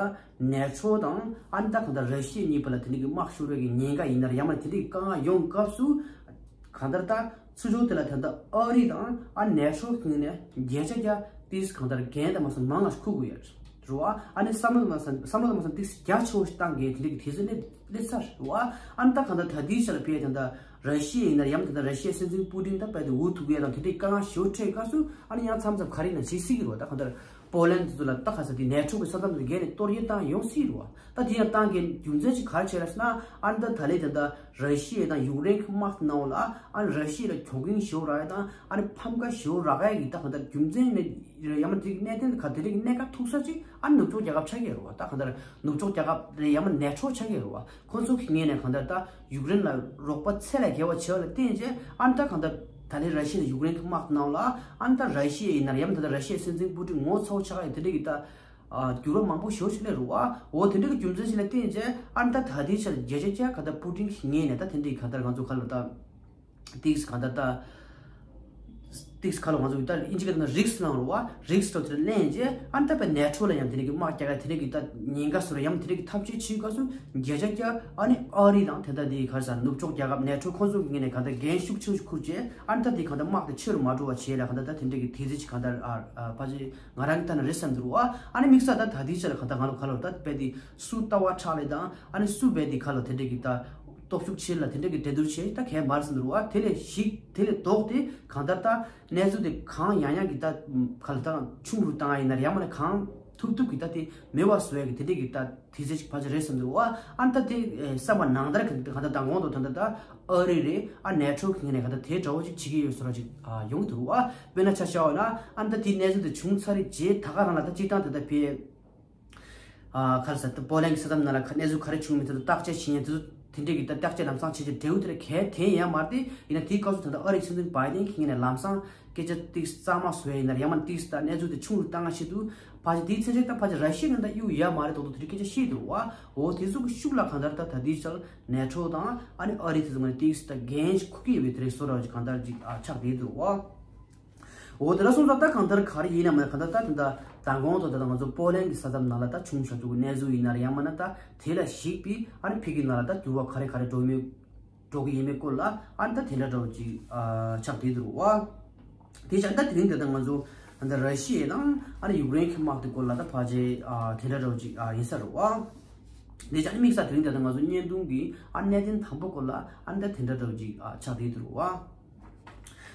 ནེ་ཊོ་དང་ཨ་ནི་ད་གང་ལྟར་ར་ཤི་ཡ་གཉིས་བར་ལ་དེ་འདྲ་གི་དམག་ཤོར་བའི་གི་ཉེན་ཁ་ཡིན་ན་ར་ཡང་མ་དེ་འདྲ་གི་དཀའ་ངལ་ཡོང་སྐབས་སུ། གང་ལྟར་ད་ཚུར་ཕྱོགས་དེ་ལ་ད་ལྟ་ཨ་རི་དང་ཨ་ནེ་ཊོ་གི་ངོས་ནས་བརྒྱ་ཆ་བརྒྱ་ཏིས་གང་ལྟར་འགན་དང་མ་སོང་མང་ང་ཞིག་འཁུར་དགོས་ཡོད་རེད་བ། ཨ་ནི་བསམ་བློ་དང་མ་སོང་བསམ་བློ་དང་མ་སོང་ཏིས་རྒྱ་ཆེ་བོ་ཞིག་བཏང་དགོས་དེ་འདྲ་གི་དུས་ཚོད་སླེབས་སླེབས་ཚར་རེད་བ། ཨ་ནི་ད་གང་ལྟར་ད་ལྟའི་ཆ་ལ་ཕེ་ད་ལྟ་ར་ཤི་ཡ་ཡིན་ན་ཡང་ད་ལྟ་ར་ཤི་ཡའི་སྲིད་འཛིན་པུ་ཏིན་ད་རྦད་དེ་འུ་ཐུག་ཡས་དང་དེ་འདྲའི་དཀའ་ངལ་ཞེ་པོ་འཕྲད་སྐབས་སུ་ཨ་ནི་ཡང་མཚམས་མཚམས་ག་རེ་ཡིན་ན་བྱེད་སྲིད་ཀྱི་རེད་བ། ད་གང་ལྟར་པོ་ལན་དེ་ཚོ་ལ་ད་ག་ས་དེ་ནེ་ཊོ་གི་ས་མཚམས་དེ་བརྒལ་ནས་གཏོར་རྒྱག་བཏང་ཡོང་སྲིད་རེད་བ། ད་དེ་ཡང་བཏང་མཁན་རྒྱུ་མཚན་ཅིག་ག་རེ་བྱས་རེད་ཟེར་ན། ཨ་ནི་ད་ད་ལན་ད་ལྟ་ར་ཤི་ཡ་དང་ཡུཀ་རེན་གྱི་དམག་ནང་ལ་ཨ་ནི་ར་ཤི་ཡ་ལ་གྱོང་གུན་ཞེ་པོ་རག་ཡས་དང་ཨ་ནི་ཕམ་ཁ་ཞེ་པོ་རག་ཡས་ཀྱི་ད་གང་ལྟར་རྒྱུ་མཚན་ནི་ཡང་མ་དེ་གནད་དོན་ག་དེ་རིགས་གནད་འགག་ཐུག་ས་ཅིག་ཨ་ནི་ནུབ་ཕྱོགས་རྒྱལ་ཁབ་ཆགས་ཀྱི་རེད་བ། ད་གང་ལྟར་ནུབ་ཕྱོགས་རྒྱལ་ཁབ་རེད་ཡང་མ་ནེ་ཊོ་ཆགས་ཀྱི་རེད་བ། ཁོ་ཚོ་གི་ངོས་ནས་གང་ལྟར་ད་ཡུཀ་རེན་ལ་རོགས་པ་ཚད་ལས་བརྒལ་བ་བྱས་པ་ལ་བརྟེན་བྱས་ཨ་ནི་ད་གང་ལྟར་ད་ལན་ར་ཤི་ཡ་དང་ཡུཀ་རེན་གྱི་དམག་ནང་ལ་ཨ་ནི་ད་ར་ཤི་ཡ་ཡིན་ན་ཡང་མ་ད་ལྟ་ར་ཤི་ཡའི་སྲིད་འཛིན་པུ་ཏིན་ངོ་ཚ་བོ་ཆགས་ཡ་དེ་འདྲ་གི་ད། ཨ་འགྱུར་བ་མང་པོ་ཞེ་པོ་ཞིག་སླེབས་རེད་བ། འོ་དེ་འདྲ་གི་རྒྱུ་མཚན་ཞིག་ལ་བརྟེན་བྱས་ཨ་ནི་ད་ད་ལྟའི་ཆར་བརྒྱ་ཆ་བརྒྱ་ག་ད་པུ་ཏིན་གྱི་ངོས་ནས་ད་དེ་འདྲའི་ག་ད་ང་ཚོ་ག་ལ་ད་ཏིག་སི་ག་ད་ད་ཏིག་སི་ག་ལ་ང་ཚོ་ད་ཨིན་ཇི་སྐད་ནང་རིགས་ལངས་རེད་བ། རིགས་ལ་དེ་ལེན་བྱས་ཨ་ནི་ད་པའི་ནེ་ཊོ་ལ་ཡང་དེ་འདྲ་གི་དམག་རྒྱག་ག་དེ་འདྲ་གི་ད་ཉེན་ཁ་བཟོ་ར་ཡང་དེ་འདྲ་གི་ཐབས་ཤེས་བྱེད་དགོས་སུ་བརྒྱ་ཆ་བརྒྱ་ཨ་ནི་ཨ་རི་དང་དེ་ད་དེ་ག་རེ་ཟ་ནུབ་ཕྱོགས་རྒྱལ་ཁབ་ནེ་ཊོ་ཁོང་ཚོ་གི་ངོས་ནས་ག་ད་འགན་ཤུགས་ཆེ་ཤོས་འཁུར་བྱས་ཨ་ནི་ད་དེ་ག་ད་དམག་དེ་ཆེ་རུ་མ་འགྲོ་བ་བྱས་ལ་ག་ད་ད་དེ་འདྲ་གི་དེ་ཚེ་ཅིག་ག་ད་ཨ་ཕ་ཆེ། ང་རང་གི་ལྟ་ན་རེད་བསམ་འདུག་བ། ཨ་ནི་དམིགས་བསལ་ད་ད་ལྟའི་ཆ་ལ་ག་ད་ང་ལ་ག་ལ་ད་དཔེ་དེ་སུ་ལྟ་བ་ཁྲག་ལས་དང་ཨ་ནི་སུ་དཔེ་དེ་ག་ལ་དེ་འདྲ་གི་ད་སྟོབས་ཤུགས་ཆེ་ལ་དེ་འདྲ་གི་འགྲན་བསྡུར་བྱེད་ད་གས་མ་རེད་བསམ་འདུག་བ། དེ་ལས་ཞིག་དེ་ལས་ལྡོག་སྟེ་གང་ལྟར་ད་གནས་ཚུལ་དེ་གང་ཡང་ཡང་གི་ད་ག་ལ་ད་ཆུང་རུ་བཏང་ཡིན་ན་ཡང་མ་ན་གང་ཐུབ་ཐུབ་གི་ད་དེ་མེད་པ་བཟོ་ཡ་གི་དེ་འདྲ་གི་ད་དེ་ཚེ་ཅིག་ཕལ་ཆེར་རེད་བསམ་འདུག་བ། ཨ་ནི་ད་དེ་བསམ་པ་ནང་ལྟར་གི་གང་ལྟར་ད་གོང་དུ་ད་ད་ད་ཨ་རི་རེད་ཨ་ནེ་ཊོ་གི་ངོས་ནས་ག་ད་དེ་འདྲ་བོ་ཅིག་བྱེད་ཀྱི་ཡོད་བཟོ་འདྲ་ཅིག་ཡོང་གི་འདུག་བ། དཔེར་ན་ཆ་བཞག་པ་ན་ཨ་ནི་ད་དེ་གནས་ཚུལ་དེ་བྱུང་ཚར་རེད་རྗེས་ད་ག་རང་ལ་ད་སྤྱིར་བཏང་དེ་ད་ཕེ་ཨ་ག་རེ་ཟེར་ད་པོ་ལན་གྱི་ས་མཚམས་ནང་ལ་གནས་ཚུལ་ག་རེ་བྱུང་མིན་དེ་ཚོ་བརྟག་དཔྱད་བྱེད་མཁན་དེ་ཚོ་དེ་འདྲས་ཀྱི་ད་བརྟག་དཔྱད་ལམ་སང་བྱེད་ཀྱི་འབྲེལ་བ་དེ་ལ་གལ་དེ་ཡང་མ་རེད། དེ་ཡིན་ན་དེའི་སྐབས་སུ་ད་ལྟ་ཨ་རིའི་སྲིད་འཛིན་བྷའི་ཌེན་གྱི་ངོས་ནས་ལམ་སང་སྐད་ཆ་ཏིག་གཙང་མ་བཟོ་ཡ་ཡིན་ན་ཡང་མ་ཏིག་ད་གནས་ཚུལ་དེ་ཆུང་རུ་བཏང་ང་ཆེད་དུ་ཕལ་ཆེར་དེའི་ཚེ་ཆེད་ད་ཕལ་ཆེར་ར་ཤི་ཡ་ནང་ད་གཡུག་ཡ་མ་རེད་མདོག་མདོག་དེ་འདྲའི་སྐད་ཆ་བཤད་འདུག་བ། འོ་དེ་ཚོ་གི་ཤུགས་ལ་གང་ལྟར་ད་ད་ལྟའི་ཆར་ནེ་ཊོ་དང་ཨ་ནི་ཨ་རི་དེ་ཚོ་ངོས་ནས་ཏིག་ད་འགན་ཞིག་འཁུར་གྱི་ཡོད་པའི་དེ་རེད་བཟོ་འདྲ་ཅིག་གང་ལྟར་ཅིག་ཨ་ཆགས་བསྡད་འདུག་བ། འོ་དེ་འདྲ་སོང་ཙང་ད་གང་ལྟར་ག་རེ་ཡིན་ནམ་ན་གང་ལྟར་ད་དེ་འདྲ་མདང་དགོང་དང་དེ་འདྲ་ང་ཚོ་པོ་ལན་གྱི་ས་མཚམས་ནང་ལ་ད་བྱུང་བཞག་འདུག་གནས་ཚུལ་ཡིན་ན་རེད་ཡང་མིན་ན་ད་དེ་ལ་གཞིགས་པའི་ཨ་ནི་ཕ་གི་ནང་ལ་ད་འགྱུར་བ་ག་རེ་ག་རེ་འགྲོ་མི་འགྲོ་གི་ཡིན་མིན་སྐོར་ལ་ཨ་ནི་ད་དེ་འདྲ་འདྲ་བོ་ཅིག་ཨ་ཆགས་བསྡད་འདུག་བ། དེ་ཆ་ད་དེ་རིང་དེ་ད་ང་ཚོ་ད་ར་ཤི་ཡ་དང་ཨ་ནི་ཡུཀ་རེན་གྱི་དམག་དེ་སྐོར་ལ་ད་ཕལ་ཆེར་ཨ་དེ་འདྲ་འདྲ་བོ་ཅིག་ཨ་ཡིན་ས་རེད་བ། དེ་ཆ་ཨ་ནི་དམིགས་བསལ་དེ་རིང་དེ་ད་ང་ཚོ་བརྙན་ཐུང་གི་ཨ་གནད་དོན་དང་པོ་སྐོར་ལ་ཨ་ནི་ད་དེ་འདྲ་འདྲ་བོ་ཅིག་ཨ་ཆགས་བསྡད་འདུག་བ།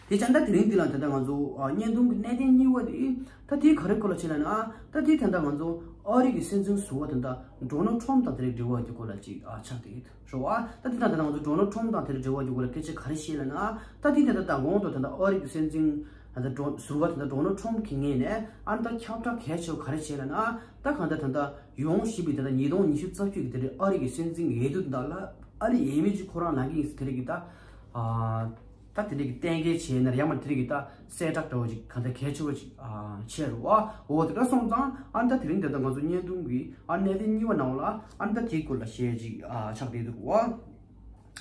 དེ་ཙང་ད་དེ་རིང་འདི་ལ་ད་ལྟ་ང་ཚོ་ཨ་བརྙན་ཐུང་གི་གནད་དོན་གཉིས་པ་དེ་ད་དེ་ག་རེ་སྐོར་ལ་བྱས་ལབ་ན། ད་དེ་ད་ལྟ་ང་ཚོ་ཨ་རི་གི་སྲིད་འཛིན་ཟུར་པ་ད་ལྟ་ཌོ་ནལ་ཊམ་དང་དེ་རིང་འབྲེལ་བ་གི་སྐོར་ལ་ཅིག་ཨ་ཆགས་བསྡད་ཡོད་རེད་བ། ད་དེ་ད་ལྟ་ང་ཚོ་ཌོ་ནལ་ཊམ་དང་དེ་རིང་འབྲེལ་བ་གི་སྐོར་ལ་སྐད་ཆ་ག་རེ་བཤད་ལབ་ན། ད་དེ་ད་ལྟ་དང་གོང་དུ་ད་ལྟ་ཨ་རི་གི་སྲིད་འཛིན་ད་ལྟ་ཌོ་ཟུར་པ་ད་ལྟ་ཌོ་ནལ་ཊམ་གི་ངོས་ནས་ཨ་ད་ཁྱབ་བསྒྲགས་གལ་ཆེ་བ་ག་རེ་བྱས་ལབ་ན། ད་གང་ལྟར་ད་ལྟ་ཡོང་བཞིན་པའི་ད་ལྟ་ཉིས་སྟོང་ཉི་ཤུ་རྩ་བཞི་གི་དེ་རིང་ཨ་རི་གི་སྲིད་འཛིན་གི་འོས་བསྡུ་ད་ལ་ཨ་རི་འོས་མི་ཅིག་ཁོ་རང་ལངས་ཀྱི་ཡིན་ཟེར་དེ་རིང་གི་ད་ཨ། ད་དེ་འདྲ་གི་གཏན་འཁེལ་བྱས་ན་ཡང་མ་དེ་འདྲ་གི་ད་གསལ་བསྒྲགས་འདྲ་བོ་ཅིག་གང་ལྟར་གལ་ཆེ་བོ་ཅིག་ཨ་བྱས་རེད་བ། འོ་དེ་འདྲ་སོང་ཙང་ཨ་ནི་ད་དེ་རིང་དེ་ད་ང་ཚོ་བརྙན་ཐུང་གི་ཨ་གནད་དོན་གཉིས་པ་ནང་ལ་ཨ་ནི་ད་དེའི་སྐོར་ལ་བཤད་ཅིག་ཨ་ཆགས་བསྡད་འདུག་བ།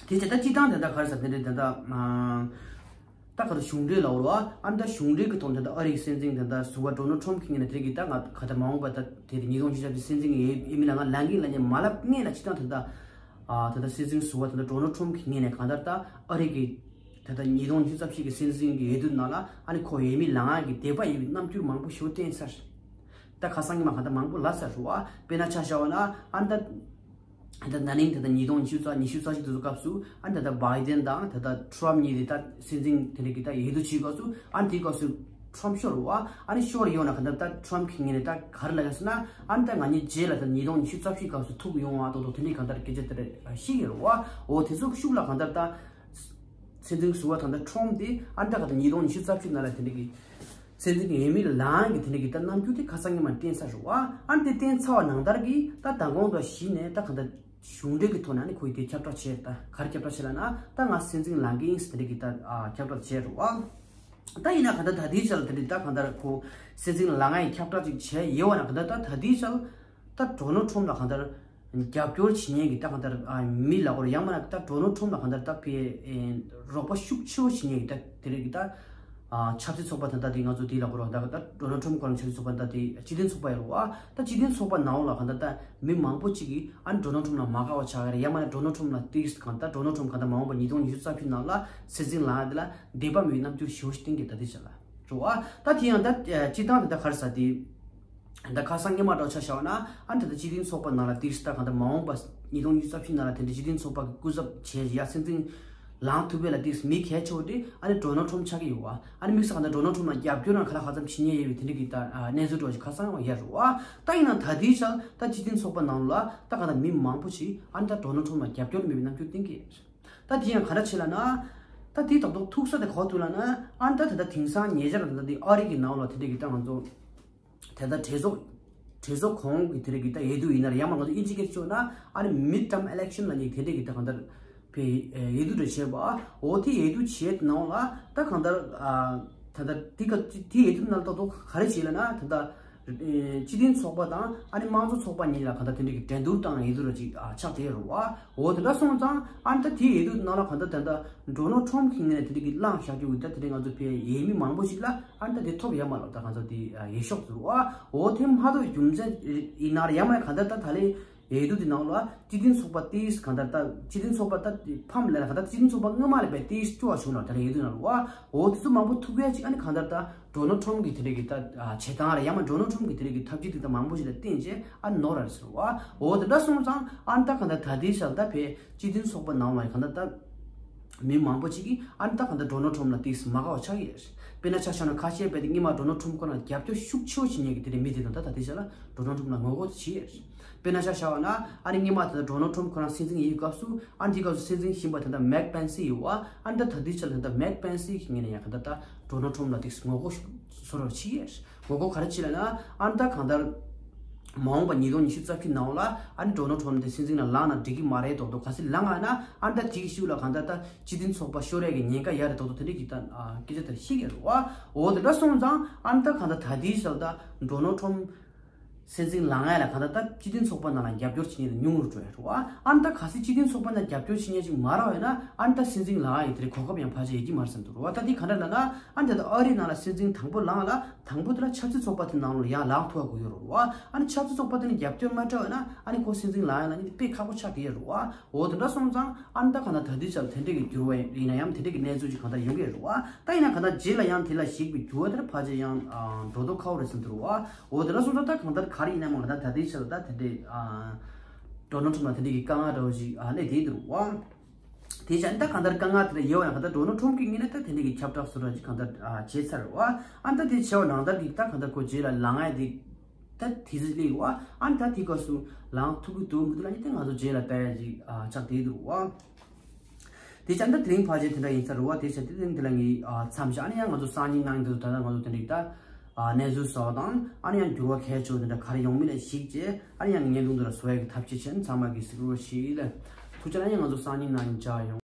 དེ་བྱས་ད་སྤྱིར་བཏང་དེ་ད་ག་རེ་ཟེར་དེ་འདྲ་དེ་ད་ཨ་ད་ག་རེ་གཞུང་འབྲེལ་ལབ་རེད་བ། ཨ་ནི་ད་གཞུང་འབྲེལ་གི་ཐོག་ནས་ད་ཨ་རིའི་སྲིད་འཛིན་དེ་ད་ཟུར་པ་ཌོ་ནལ་ཊམ་གི་ངོས་ནས་དེ་རིང་གི་ད་ང་ག་ད་མ་འོངས་པ་ད་དེ་རིང་ཉིས་སྟོང་ཉི་ཤུ་རྩ་བཞི་སྲིད་འཛིན་གི་འོས་མི་ལ་ང་ལངས་ཀྱི་ཡིན་ལབ་མཁན་མ་ལབ་སྔོན་ལ་སྤྱིར་བཏང་དེ་ད་ཨ་ད་ད་སྲིད་འཛིན་ཟུར་པ་ད་ད་ཌོ་ནལ་ཊམ་གི་ངོས་ནས་གང་ལྟར་ད་ཨ་རི་གི་ད་ལྟ་ཉིས་སྟོང་ཉི་ཤུ་རྩ་བཞི་གི་སྲིད་འཛིན་གྱི་འོས་བསྡུ་ནང་ལ་ཨ་ནི་ཁོ་འོས་མི་ལངས་ཀྱི་དད་པ་ཡོད་པའི་རྣམ་འགྱུར་མང་པོ་ཞིག་བསྟན་ཚར། ད་ཁ་སང་ཉི་མ་གང་ལྟར་མང་པོ་ལབ་ཚར་རེད་བ། དཔེར་ན་ཆ་བཞག་པ་ན་ཨ་ནི་ད་ད་ལྟ་ན་ནིང་ད་ལྟ་ཉིས་སྟོང་ཉི་ཤུ་རྩ་ཉི་ཤུ་རྩ་གཅིག་དེ་ཚོ་སྐབས་སུ་ཨ་ནི་ད་ལྟ་བྷའི་ཌེན་དང་ད་ལྟ་ཊམ་གཉིས་དེ་ད་སྲིད་འཛིན་དེ་འདྲ་གི་ད་འོས་བསྡུ་བྱེད་སྐབས་སུ་ཨ་ནི་དེའི་སྐབས་སུ་ཊམ་ཤོར་རེད་བ། ཨ་ནི་ཤོར་ཡོང་ན་གང་ལྟར་ད་ཊམ་གི་ངོས་ནས་ད་ག་རེ་ལབ་ཡོད་ཟེར་ན། ཨ་ནི་ད་ང་གཉིས་རྗེས་ལ་ད་ཉིས་སྟོང་ཉི་ཤུ་རྩ་བཞི་སྐབས་སུ་ཐུག་ཡོང་བ་ཏོག་ཏོག་དེ་འདྲའི་གང་ལྟར་སྐད་ཆ་དེ་འདྲ་བཤད་ཀྱི་རེད་བ། འོ་དེ་ཚོ་གི་ཤུགས་ལ་གང་ལྟར་ད། སྲིད་འཛིན་ཟུར་པ་ད་ལྟ་ཊམ་དེ་ཨ་ནི་ད་ག་ད་ཉིས་སྟོང་ཉི་ཤུ་རྩ་བཞི་ནང་ལ་དེ་འདྲ་གི་སྲིད་འཛིན་གྱི་འོས་མི་ལངས་ཀྱི་དེ་འདྲ་གི་ད་རྣམ་འགྱུར་དེ་ཁ་སང་ཉི་མ་བསྟན་ཚར་རེད་བ། ཨ་ནི་དེ་བསྟན་ཚར་བ་ནང་ལྟར་གྱི་ད་མདང་དགོང་དང་གཞི་ནས་ད་ག་ད་གཞུང་འབྲེལ་གྱི་ཐོག་ནས་ཨ་ནི་ཁོས་དེ་ཁྱབ་བསྒྲགས་བྱས། ད་ག་རེ་ཁྱབ་བསྒྲགས་བྱས་ལབ་ན། ད་ང་སྲིད་འཛིན་ལངས་ཀྱི་ཡིན་ཟེར་དེ་འདྲ་གི་ད་ཨ་ཁྱབ་བསྒྲགས་བྱས་རེད་བ། ད་ཡིན་ན་ག་ད་ད་ལྟའི་ཆར་དེ་འདྲ་ད་གང་ལྟར་ཁོ་སྲིད་འཛིན་ལངས་ཀྱི་ཁྱབ་བསྒྲགས་ཅིག་བྱས་ཡོད་བ་ན། ག་ད་ད་ད་ལྟའི་ཆར་ད་ཌོ་ནལ་ཊམ་ལ་གང་ལྟར་ རྒྱབ་སྐྱོར་བྱེད་མཁན་གྱི་ད་གང་ལྟར་ཨ་མི་ལབ་དགོས་རེད། ཡང་མིན་ན་ད་ཌོ་ནལ་ཊམ་ལ་གང་ལྟར་ད་ཕའི་ཨེ་རོགས་པ་ཤུགས་ཆེ་བོ་བྱེད་མཁན་གྱི་ད་དེ་རིགས་ཀྱི་ད་ཨ་ཆབ་སྲིད་ཚོགས་པ་དང་ད་དེ་ང་ཚོ་དེ་ལབ་དགོས་རེད། ད་ད་ཌོ་ནལ་ཊམ་ཁོ་རང་ཆབ་སྲིད་ཚོགས་པ་ད་དེ་སྤྱི་མཐུན་ཚོགས་པ་ཡོད་རེད་བ། ད་སྤྱི་མཐུན་ཚོགས་པ་ནང་ལ་གང་ལྟར་ད་མི་མང་པོ་ཅིག་གིས་ཨ་ཌོ་ནལ་ཊམ་ལ་མ་དགའ་བ་ཆགས་ཀྱི་རེད། ཡང་མིན་ན་ཌོ་ནལ་ཊམ་ལ་ཏིག་གང་ལྟར་ཌོ་ནལ་ཊམ་གང་ལྟར་མ་འོངས་པ་ཉིས་སྟོང་ཉི་ཤུ་རྩ་བཞི་ནང་ལ་སྲིད་འཛིན་ལངས་ཡ་དེ་ལ་འདོད་པ་མེད་པའི་རྣམ་འགྱུར་ཞེ་པོ་ཞིག་བསྟན་གྱི་ད་དེ་བྱས་ལ་རེད་བ། ད་དེ་ཡང་ད་སྤྱི་བཏང་དེ་ད་ག་རེ་ཟེར་དེ། ད་ཁ་སང་སྔོན་མ་འདྲ་ཆ་བཞག་ན་ཨ་ནི་ད་ལྟ་སྤྱི་མཐུན་ཚོགས་པ་ནང་ལ་ཏིག་ད་གང་ལྟར་མ་འོངས་པ་ཉིས་སྟོང་ཉི་ཤུ་རྩ་བཞི་ནང་ལ་དེ་འདྲ་སྤྱི་མཐུན་ཚོགས་པ་གི་སྐུ་ཚབ་བྱས་ཡ་སྲིད་འཛིན་ལངས་ཐུབ་པའི་ལ་ཏིག་མི་གལ་ཆེ་བོ་དེ་ཨ་ནི་ཌོ་ནལ་ཊམ་ཆགས་ཀྱི་ཡོད་བ། ཨ་ནི་དམིགས་བསལ་གང་ལྟར་ཌོ་ནལ་ཊམ་ལ་རྒྱབ་སྐྱོར་ཡང་ག་ལ་ག་ཙམ་བྱེད་མཁན་ཡོད་པའི་དེ་འདྲ་གི་ད་ཨ་གནས་ཚུལ་འདྲ་བོ་ཞིག་ཁ་སང་ཡང་ཡོད་རེད་བ། ད་ཡིན་ན་ད་ལྟའི་ཆར་ད་སྤྱི་མཐུན་ཚོགས་པ་ནང་ལ་ད་གང་ལྟར་མི་མང་པོ་ཞིག་ཨ་ནི་ད་ཌོ་ནལ་ཊམ་ལ་རྒྱབ་སྐྱོར་མེད་པའི་རྣམ་འགྱུར་བསྟན་གྱི་ཡོད་རེད། ད་དེ་ཡང་ག་འདྲ་བྱས་ལབ་ན། ད་དེ་ཏག་ཏག་ཐུག་ས་དེ་ག་པར་འདུག་ལབ་ན་ཨ་ནི་ད་ད་ལྟ་དེང་སང་ཉེ་ཆར་ད་ལྟ་དེ་ཨ་རི་གི་ནང་ལ་དེ་འདྲ་གི་ད་ང་ཚོ་དེ་ད་གྲོས་ཚོགས་གྲོས་ཚོགས་གོང་གི་དེ་རིགས་ཀྱི་ད་འོས་བསྡུ་ཡིན་ན་རེད། ཡང་མ་ང་ཚོ་ཨིན་ཇི་སྐད་བརྗོད་ན་ཨ་ནི་མིཌ་ཊརམ་ཨི་ལེག་ཤན་ལབ་མཁན་དེ་འདྲས་ཀྱི་ད་གང་ལྟར་བའི་འོས་བསྡུ་འདྲ་བྱས་པ། འོ་དེ་འོས་བསྡུ་བྱས་ནང་ལ་ད་གང་ལྟར་ད་ལྟ་དེ་ག་དེ་འོས་བསྡུ་ནང་ལ་ད་དུང་ག་རེ་བྱས་ལབ་ན་ད་ལྟ་སྤྱི་མཐུན་ཚོགས་པ་དང་ཨ་ནི་དམངས་གཙོ་ཚོགས་པ་གཉིས་ལ་གང་ལྟར་དེ་འདྲས་ཀྱི་འགྲན་བསྡུར་བཏང་འོས་བསྡུ་འདྲ་ཅིག་ཆགས་བསྡད་ཡོད་རེད་བ། འོ་དེ་འདྲ་སོང་ཙང་ཨ་ནི་ད་དེ་འོས་བསྡུ་ནང་ལ་གང་ལྟར་ད་ལྟ་ཌོ་ནལ་ཊམ་གྱི་ངོས་ནས་དེ་འདྲས་ཀྱི་ལངས་བཞག་རྒྱུ་འོས་ད་དེ་འདྲས་ང་ཚོ་བའི་འོས་མི་མང་པོ་ཞིག་ལ། ཨ་ནི་ད་དེ་ཐོབ་ཡོད་མ་རེད། ད་གང་ཟག་དེ་ཡེ་ཤོག་ཟེར་བ། འོ་དེ་མ་གཏོགས་རྒྱུ་མཚན་ཡིན་ན་ཡང་མ་གང་ལྟར་ད་ད་ལས་འོས་བསྡུ་དེ་ནང་ལ་སྤྱི་མཐུན་ཚོགས་པ་ཏིས་གང་ལྟར་ད་སྤྱི་མཐུན་ཚོགས་པ་ད་ཕམ་ལས་གང་ལྟར་སྤྱི་མཐུན་ཚོགས་པ་སྔོན་མ་ལས་པའི་ཏིས་སྐྱོ་བ་བྱུང་ལ་ད་ལས་འོས་བསྡུ་ནང་ལ་བ། འོ་དེ་ཚོ་མང་པོ་ཐུག་ཡ་ཅིག་ཨ་ནི་གང་ལྟར་ད་ཌོ་ནལ་ཊམ་གི་དེ་འདྲས་ཀྱི་ད་བྱེད་སྟངས་ར་ཡང་མ་ཌོ་ནལ་ཊམ་གི་དེ་འདྲས་ཀྱི་ཐབས་ཇུས་དེ་ད་མང་པོ་ཞིག་ལ་བརྟེན་བྱས་ཨ་ནི་ནོར་ར་ཟེར་བ། འོ་དེ་འདྲ་སོང་ཙང་ཨ་ནི་ད་གང་ལྟར་ད་དེ་ཤར་ད་བས་སྤྱི་མཐུན་ཚོགས་པ་ནང་ལ་གང་ལྟར་ད། མི་མང་པོ་ཅིག་གིས་ཨ་ནི་ད་གང་ལྟར་ཌོ་ནལ་ཊམ་ལ་ཏིག་མ་དགའ་བ་ཆགས་ཡོད་རེད། དཔེར་ན་ཆ་བཞག་ན་ཁ་ཤས་དཔེ་དེ་སྔོན་མ་ཌོ་ནལ་ཊམ་ཁོ་རང་རྒྱབ་སྐྱོར་ཤུགས་ཆེ་བོ་བྱེད་མཁན་གྱི་དེ་འདྲའི་མི་དེ་དང་ད་ད་ལྟའི་ཆ་ལ་ཌོ་ནལ་ཊམ་ལ་ངོ་རྒོལ་དེ་བྱེད་ཡོད་རེད། དཔེར་ན་ཆ་བཞག་ན་ཨ་ནི་སྔོན་མ་ད་ལྟ་ཌོ་ནལ་ཊམ་ཁོ་རང་སྲིད་འཛིན་ཡིན་སྐབས་སུ་ཨ་ནི་དེའི་སྐབས་སུ་སྲིད་འཛིན་ཡིན་པ་ད་ལྟ་མེག་པེན་སི་ཡོད་བ། ཨ་ནི་ད་ད་ལྟའི་ཆ་ལ་ད་ལྟ་མེག་པེན་སི་གི་ངོས་ནས་ཡང་ད་ལྟ་ད་ཌོ་ནལ་ཊམ་ལ་ཏིག་ངོ་རྒོལ་ཤུགས་ཚོར་བ་བྱེད་ཡོད་རེད། ངོ་རྒོལ་ག་རེ་བྱེད་ལབ་ན་ཨ་ནི་ད་གང་ལྟར། མ་འོངས་པ་ཉིས་སྟོང་ཉི་ཤུ་རྩ་བཞི་ནང་ལ་ཨ་ནི་ཌོ་ནལ་ཊམ་དེ་སྲིད་འཛིན་ལ་ལངས་ན་འགྲིག་གི་མ་རེད་མདོག་མདོག་ག་ཚོད་ལངས་ན་ཨ་ནི་ད་དེའི་ཤུགས་ལ་གང་ལྟར་ད་སྤྱི་མཐུན་ཚོགས་པ་ཤོར་ཡ་གི་ཉེན་ཁ་ཡོད་རེད་མདོག་མདོག་དེ་འདྲས་ཀྱི་ད་སྐད་ཆ་དེ་བཤད་ཀྱི་རེད་བ། འོ་དེ་འདྲ་སོང་ཙང་ཨ་ནི་ད་གང་ལྟར་ད་དེའི་ཤུགས་ལ་ད་ཌོ་ནལ་ཊམ་སྲིད་འཛིན་ལངས་ཡ་ལ་གང་ལྟར་ད་སྤྱི་མཐུན་ཚོགས་པ་ནང་ལ་རྒྱབ་སྐྱོར་བྱེད་མཁན་དེ་ཉུང་རུ་འགྲོ་ཡ་རེད་བ། ཨ་ནི་ད་གལ་སྲིད་སྤྱི་མཐུན་ཚོགས་པ་ནང་རྒྱབ་སྐྱོར་བྱེད་མཁན་ཅིག་མ་རག་ཡོད་ན་ཨ་ནི་ད་སྲིད་འཛིན་ལངས་ཡ་ཡི་དེ་རེད་གོ་སྐབས་ཡང་ཕལ་ཆེར་ཡོད་ཀྱི་མ་རེད་བསམ་འདུག་རེད་བ། ད་དེ་ག་འདྲ་ལབ་ན་ཨ་ནི་ད་ཨ་རིའི་ནང་ལ་སྲིད་འཛིན་དང་པོ་ལངས་ལ། དང་པོ་དེ་ལ་ཆབ་སྲིད་ཚོགས་པ་དེ་ནང་ལ་ཡང་ལངས་ཐུབ་པ་དགོས་ཡོད་རེད་བ། ཨ་ནི་ཆབ་སྲིད་ཚོགས་པ་དེ་ནི་རྒྱབ་སྐྱོར་མ་སྤྲད་པ་ན་ཨ་ནི་ཁོ་སྲིད་འཛིན་ལངས་ཡ་ལ་ནི་དཔེ་ཁག་པོ་ཆགས་ཀྱི་ཡོད་རེད་བ། འོ་དེ་འདྲ་སོང་ཙང་ཨ་ནི་ད་ག་ན་ད་དུས་ཚོད་དེ་འདྲས་ཀྱི་འགྱུར་བ་ཡིན་ན་ཡང་དེ་འདྲས་ཀྱི་གནས་ཚུལ་ཅིག་གང་ལྟར་ཡོང་གི་ཡོད་རེད་བ། ད་ཡིན་ན་གང་ལྟར་རྗེས་ལ་ཡང་དེ་ལ་གཞིགས་པའི་འགྱུར་བ་དེ་ལ་ཕལ་ཆེར་ཡང་འགྲོ་མདོག་ཁ་པོ་རེད་བསམ་གྱི་འདུག་རེད་བ། འོ་དེ་འདྲ་སོང་ཙང་ད་གང་ལྟར་ག་རེ་ཡིན་ན་མ་གང་ལྟར་ད་དུས་ཚོད་ད་དེ་འདྲས་ཌོ་ནལ་ཊམ་ལ་དེ་འདྲས་ཀྱི་དཀའ་ངལ་འདྲ་བོ་ཞིག་སླེབས་བསྡད་འདུག་རེད་བ། དེ་བྱས་ད་གང་ལྟར་དཀའ་ངལ་དེ་འདྲ་ཡོད་ཡང་གང་ལྟར་ཌོ་ནལ་ཊམ་གྱི་ངོས་ནས་ད་དེ་འདྲ་གི་ཁྱབ་བསྒྲགས་བཟོ་འདྲ་ཅིག་གང་ལྟར་བྱས་ཚར་བ། ཨ་ད་དེ་བྱས་པ་ནང་ལྟར་གྱི་ད་གང་ལྟར་ཁོ་རྗེས་ལ་ལངས་ཡ་དེ་ད་དེ་ཚོ་སླེབས་བ། ཨ་ད་དེ་སྐབས་སུ་ལངས་ཐུབ་ཀྱི་འདུག་མི་འདུག་ལ་ནི་དེ་ང་ཚོ་རྗེས་ལ་ལྟ་ཡ་ཅིག་ཆགས་བསྡད་འདུག་བ། དེ་བྱས་ད་དེ་རིང་ཕལ་ཆེར་དེ་འདྲ་ཡིན་ས་རེད་བ། དེ་བྱས་དེ་རིང་དེ་ལ་ངས་མཚམས་བཞག་ཨ་ནི་ཡང་ང་ཚོ་སང་ཉིན་གནངས་ཉིན་དུ་ད་ལྟ་ང་ཚོ་དེ་འདྲ་ད་གནས་ཚུལ་བཟོ་བ་དང་ཨ་ནི་ཡང་འགྱུར་བ་གལ་ཆེ་བ་དེ་འདྲ་ག་རེ་ཡོང་མིན་ལ་གཞིགས་བྱས་ཨ་ནི་ཡང་བརྙན་ཐུང་དེ་ལ་བཟོ་ཡ་གི་ཐབས་ཤེས་བྱས་ནས་ཚང་མ་གིས་གཟིགས་རོགས་ཞེས་ལ་ཐུགས་རྗེ་ཆེ། ཨ་ནི་ཡང་ང་ཚོ་སང་ཉིན་གནངས་ཉིན་མཇལ་ཡོང་།